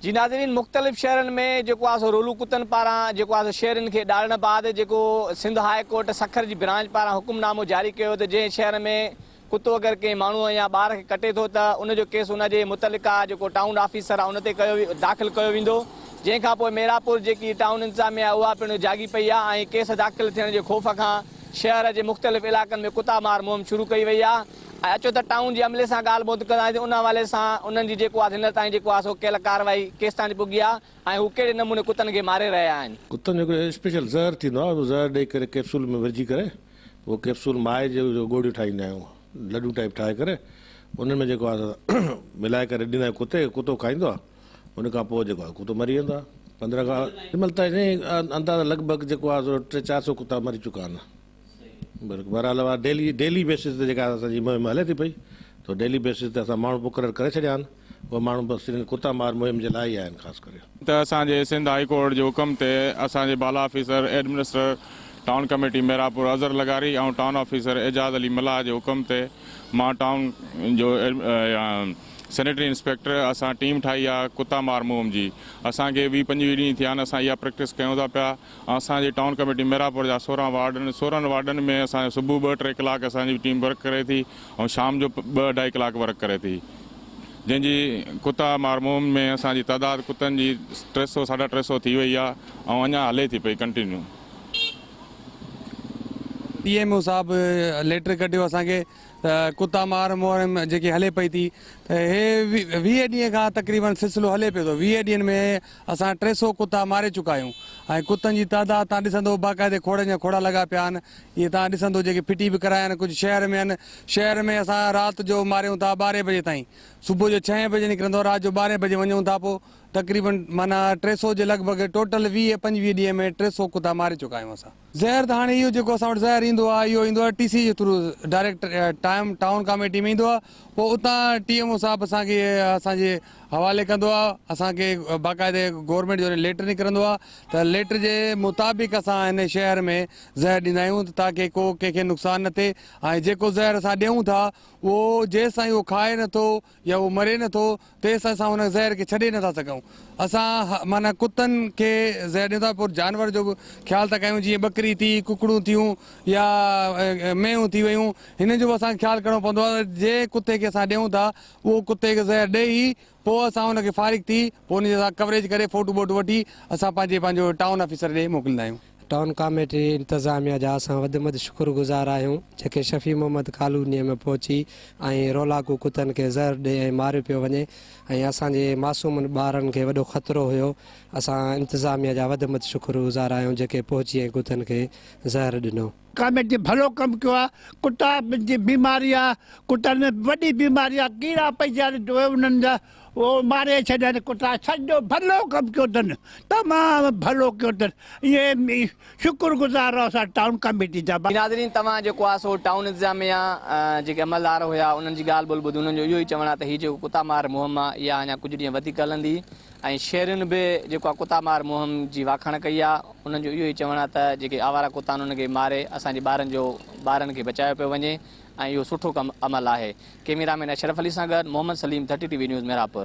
جي ناظرين مختلف شهرن ۾ جيڪو آهي سو رولو ڪتن پاران جيڪو آهي سو شهرين کي ڏاڙهڻ بعد جيڪو سنڌ هاء ڪورٽ سکر جي برانچ پاران حڪم نامو جاري ڪيو ته جنهن شهر ۾ ڪتو اگر ڪنهن ماڻهو يا ٻار کي ڪٽي ٿو ته ان جو ڪيس ان جي متعلقه جيڪو ٽائون آفيسر آهي ان تي ڪيو داخل ڪيو ويندو جنهن کان پوء ميراپور جيڪي ٽائون انتظاميه آهي اها پڻ جاڳي پئي آهي ۽ ڪيس داخل ٿيڻ جي خوف کان شهر جي مختلف علائقن ۾ ڪتا مار مهم شروع ڪئي وئي آهي. ۽ اچو ته ٽائون جي عملي سان ڳالهه ٻوڌ ڪنداسين ان حوالي سان انهن جي جيڪو آهي هينئر تائين جيڪو آهي سو ڪيل ڪارروائي ڪيستائين پڳي آهي ۽ هو ڪهڙي نموني ڪتن کي ماري رهيا آهن. ڪتن جو هڪڙو اسپيشل زهر ٿيندو آهي اهو زهر ڏئي ڪري ڪيپسول ۾ ورجي ڪري اهو ڪيپسول مائي جو جو ڳوڙهيون ٺاهيندا آهيون لڏون ٽائيپ ٺاهي ڪري انهن ۾ جيڪو آهي ملائي ڪري ڏيندا آهيون ڪتي کي ڪتو کائيندو آهي ان کان پوء جيڪو آهي ڪتو مري ويندو آهي 15 کان هن مهل تائين اندازو لڳ ڀڳ جيڪو آهي سو ٽي چار سو ڪتا مري چڪا آهن. بهرحال اها ڊيلي ڊيلي بيسز تي جيڪا اسان جي مهم هلي ٿي پئي ته ڊيلي بيسز تي اسان ماڻهو مقرر ڪري ڇڏيا آهن اهي ماڻهو بس انهن ڪتا مار مهم جي لاء ئي آهن خاص ڪري. ته اسان جي سنڌ هائي ڪورٽ جي حڪم تي اسان جي بالا officer administer town committee Miranpur Azhar لغاري ۽ ٽائون آفيسر اعجاز علي ملاح جي حڪم تي مان ٽائون جو سينيٽري انسپيڪٽر اسان ٽيم ٺاهي آ ڪتا مار مهم جي اسان کي 20 25 ڏينهن ٿيا آهن اسان اها پريڪٽس ڪيون ٿا پيا اسان جي ٽائون ڪميٽي ميرانپور جا 16 وارڊ آهن، 16 وارڊن ۾ اسان جو صبح ٻه ٽي ڪلاڪ اسان جي ٽيم ورڪ ڪري ٿي ۽ شام جو ٻه اڍائي ڪلاڪ ورڪ ڪري ٿي جنهن جي ڪتا مار مهم ۾ اسان جي تعداد ڪتن جي ٽي سو ساڍا ٽي سو ٿي وئي آهي ۽ اڃا هلي ٿي پئي ڪنٽينيو. ٽي ايم او صاحب ليٽر ڪڍيو اسان کي ته ڪتا مار مهم جيڪي هلي پئي ٿي ته هي 20 ڏينهن کان تقريبن سلسلو هلي پيو ٿو 20 ڏينهن ۾ اسان 300 ڪتا ماري چڪا آهيون ۽ ڪتن جي تعداد تان ڏسندو باقاعدي کوڙن جا کوڙا لڳا پيا آهن اهي تان ڏسندو جيڪي ڦٽي به ڪرايا آهن ڪجهه شهر ۾ آهن شهر ۾ اسان رات جو ماريون ٿا ٻارهين بجي تائين صبح جو ڇهين بجي نڪرندو رات جو ٻارهين بجي وڃون ٿا پوء تقريبن معنيٰ 300 جي لڳ ڀڳ ٽوٽل 20 25 ڏينهن ۾ 300 ڪتا ماري چڪا آهيون اسان. زهر ته هاڻي اهو جيڪو اسان وٽ زهر ايندو آهي اهو ايندو آهي ٽي سي جي through direct time town committee ۾ ايندو آهي پوء اتان ٽي ايم او صاحب اسان کي اسان جي حوالي ڪندو آهي اسان کي باقاعدي گورنمينٽ جو ليٽر نڪرندو آهي ته ليٽر جي مطابق اسان هن شهر ۾ زهر ڏيندا آهيون ته تاڪي ڪو ڪنهن کي نقصان نه ٿئي ۽ جيڪو زهر اسان ڏيون ٿا اهو جيستائين اهو کائي نٿو يا اهو مري نه ٿو تيستائين اسان ان زهر کي ڇڏي نه ٿا سگهون. اسان معنيٰ ڪتن کي زهر ڏيون ٿا پر جانور جو به خيال ٿا ڪيون جيئن ٻڪري ٿي، ڪڪڙون ٿيون يا مينهون ٿي ويون هنن جو به اسان کي خيال ڪرڻو پوندو آهي ته جنهن ڪتي کي اسان ڏيون ٿا اهو ڪتي کي زهر ڏئي پوء اسان ان کي فارغ ٿي پوء ان جي اسان ڪوريج ڪري فوٽو ٻوٽو وٺي اسان پنهنجي پنهنجو ٽائون آفيسر ڏي موڪليندا آهيون. ٽائون ڪاميٽي انتظاميا جا اسان وڌ ۾ وڌ شڪر گذار آهيون جيڪي شفيع محمد ڪالونيء ۾ پهچي ۽ رولاڪو ڪتن کي زهر ڏئي ۽ ماريو پيو وڃي ۽ اسان جي معصومن ٻارن کي وڏو خطرو هيو اسان انتظاميا جا وڌ ۾ وڌ شڪر گذار آهيون جيڪي پهچي ۽ ڪتن کي زهر ڏنو. ڪاميٽي ڀلو ڪم ڪيو آ ڪتا جي بيماري آ ڪتن ۾ وڏي بيماري آ ڪيڙا پئجي ويا آهن انهن جا اهو ماري ڇڏيا آهن ڪتا سڄو ڀلو ڪم ڪيو اٿن تمام ڀلو ڪيو اٿن اهي شڪر گذار رهو اسان ٽائون ڪميٽي جا. ناظرين توهان جيڪو آ سو ٽائون انتظاميا جيڪي عملدار هيا انهن جي ڳالهه ٻولهه ٻڌي انهن جو اهو ئي چوڻ آ ته هي جيڪو ڪتا مار مهم آ اها اڃا ڪجهه ڏينهن وڌيڪ هلندي ۽ شهرين به جيڪو آ ڪتا مار مهم جي واکاڻ ڪئي آ انهن جو اهو ئي چوڻ آ ته جيڪي آواره ڪتا آهن انهن کي ماري اسان جي ٻارن جو ٻارن کي بچايو پيو وڃي ۽ اهو سٺو ڪم عمل آهي ڪيميرا مين اشرف علي سان گڏ Muhammad Saleem 30 T V news Mehrabpur.